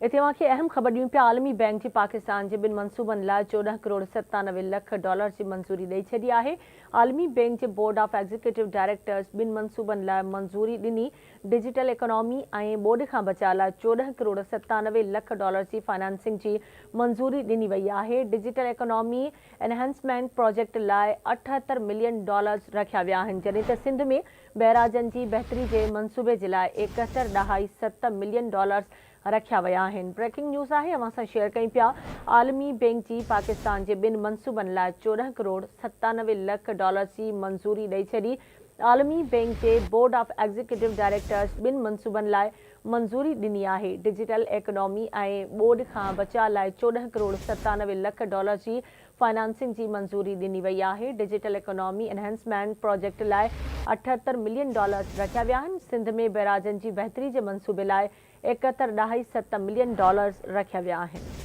اتي اوهان کي اهم خبر ڏيون پيا عالمي بئنڪ جي پاڪستان جي ٻن منصوبن لاء 14 ڪروڙ 97 لک ڊالرز جي منظوري ڏئي ڇڏي آهي. عالمي بئنڪ جي بورڊ آف ايگزيڪيوٽو ڊائريڪٽرز ٻن منصوبن لاء منظوري ڏني، ڊجيٽل اڪانامي ۽ ٻوڏ کان بچاء لاء 14 ڪروڙ 97 لک ڊالرز جي فنانسنگ جي منظوري ڏني وئي آهي، ڊجيٽل اڪانامي انهانسمينٽ پراجيڪٽ لاء 78 ملين ڊالرز رکيا ويا آهن جڏهن ته سنڌ ۾ بئراجن جي بهتري جي منصوبي جي لاء 71 ڏهائي ست ملين ڊالرز رکيا ويا آهن. بريڪنگ نيوز آهي اوهان سان شيئر ڪيون پيا عالمي بئنڪ جي پاڪستان جي ٻن منصوبن لاء 14 ڪروڙ 97 لک ڊالرز جي منظوري ڏئي ڇڏي. عالمي بئنڪ جي بورڊ آف ايگزيڪيوٽو ڊائريڪٽرز ٻن منصوبن لاء منظوري ڏني آهي. ڊجيٽل ايڪانامي ۽ ٻوڏ کان بچاء لاء 14 ڪروڙ 97 لک ڊالرز جي فنانسنگ جي منظوري ڏني وئي آهي، ڊجيٽل اڪانامي انهنسمينٽ پراجيڪٽ لاء 78 ملين ڊالرز رکيا ويا آهن، سنڌ ۾ بئراجن جي بهتري جي منصوبي لاء 71 ڏهائي ست ملين ڊالرز رکيا ويا آهن.